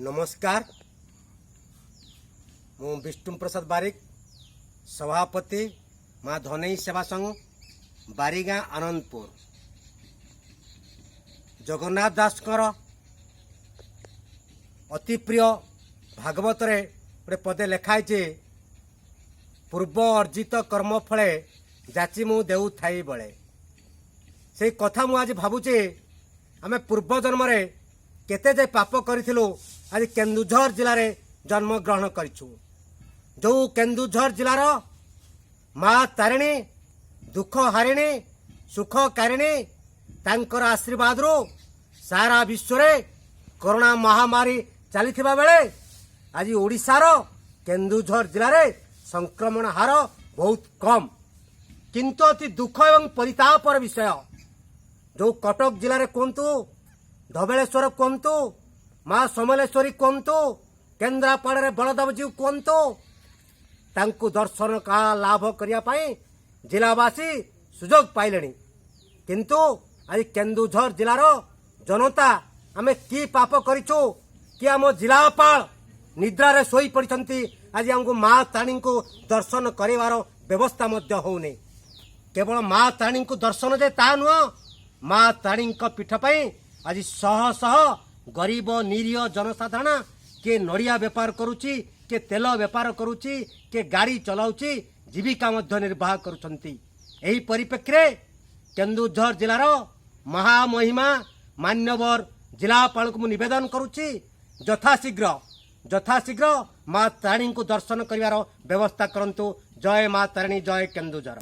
ନମସ୍କାର। ମୁଁ ବିଷ୍ଣୁ ପ୍ରସାଦ ବାରିକ, ସଭାପତି, ମା ଧନେଇ ସେବା ସଂଘ, ବାରିଗାଁ, ଆନନ୍ଦପୁର। ଜଗନ୍ନାଥ ଦାସଙ୍କର ଅତି ପ୍ରିୟ ଭାଗବତରେ ଗୋଟେ ପଦେ ଲେଖା ହେଇଛି, "ପୂର୍ବ ଅର୍ଜିତ କର୍ମ ଫଳେ ଯାଚି ମୁଁ ଦେଉଥାଇ ବଳେ।" ସେଇ କଥା ମୁଁ ଆଜି ଭାବୁଛି, ଆମେ ପୂର୍ବ ଜନ୍ମରେ କେତେ ଯେ ପାପ କରିଥିଲୁ, ଆଜି କେନ୍ଦୁଝର ଜିଲ୍ଲାରେ ଜନ୍ମଗ୍ରହଣ କରିଛୁ। ଯେଉଁ କେନ୍ଦୁଝର ଜିଲ୍ଲାର ମା ତାରିଣୀ ଦୁଃଖ ହାରିଣୀ, ସୁଖ କାରିଣୀ, ତାଙ୍କର ଆଶୀର୍ବାଦରୁ ସାରା ବିଶ୍ୱରେ କରୋନା ମହାମାରୀ ଚାଲିଥିବା ବେଳେ ଆଜି ଓଡ଼ିଶାର କେନ୍ଦୁଝର ଜିଲ୍ଲାରେ ସଂକ୍ରମଣ ହାର ବହୁତ କମ୍। କିନ୍ତୁ ଅତି ଦୁଃଖ ଏବଂ ପରିତାପର ବିଷୟ, ଯେଉଁ କଟକ ଜିଲ୍ଲାରେ କୁହନ୍ତୁ, ଧବଳେଶ୍ୱର କୁହନ୍ତୁ, ମା ସମଲେଶ୍ୱରୀ କୁହନ୍ତୁ, କେନ୍ଦ୍ରାପଡ଼ାରେ ବଳଦେବଜୀଉ କୁହନ୍ତୁ, ତାଙ୍କୁ ଦର୍ଶନ ଲାଭ କରିବା ପାଇଁ ଜିଲ୍ଲାବାସୀ ସୁଯୋଗ ପାଇଲେଣି। କିନ୍ତୁ ଆଜି କେନ୍ଦୁଝର ଜିଲ୍ଲାର ଜନତା ଆମେ କି ପାପ କରିଛୁ କି ଆମ ଜିଲ୍ଲାପାଳ ନିଦ୍ରାରେ ଶୋଇ ପଡ଼ିଛନ୍ତି? ଆଜି ଆମକୁ ମା ତାରିଣୀଙ୍କୁ ଦର୍ଶନ କରିବାର ବ୍ୟବସ୍ଥା ମଧ୍ୟ ହେଉନି। କେବଳ ମା ତାରିଣୀଙ୍କୁ ଦର୍ଶନ ଯେ ତାହା ନୁହଁ, ମା ତାରିଣୀଙ୍କ ପୀଠ ପାଇଁ ଆଜି ଶହ ଶହ ଗରିବ ନିରୀହ ଜନସାଧାରଣ, କିଏ ନଡ଼ିଆ ବେପାର କରୁଛି, କିଏ ତେଲ ବେପାର କରୁଛି, କିଏ ଗାଡ଼ି ଚଲାଉଛି, ଜୀବିକା ମଧ୍ୟ ନିର୍ବାହ କରୁଛନ୍ତି। ଏହି ପରିପ୍ରେକ୍ଷୀରେ କେନ୍ଦୁଝର ଜିଲ୍ଲାର ମହାମହିମା ମାନ୍ୟବର ଜିଲ୍ଲାପାଳଙ୍କୁ ମୁଁ ନିବେଦନ କରୁଛି, ଯଥାଶୀଘ୍ର ଯଥାଶୀଘ୍ର ମା ତାରିଣୀଙ୍କୁ ଦର୍ଶନ କରିବାର ବ୍ୟବସ୍ଥା କରନ୍ତୁ। ଜୟ ମା ତାରିଣୀ, ଜୟ କେନ୍ଦୁଝର।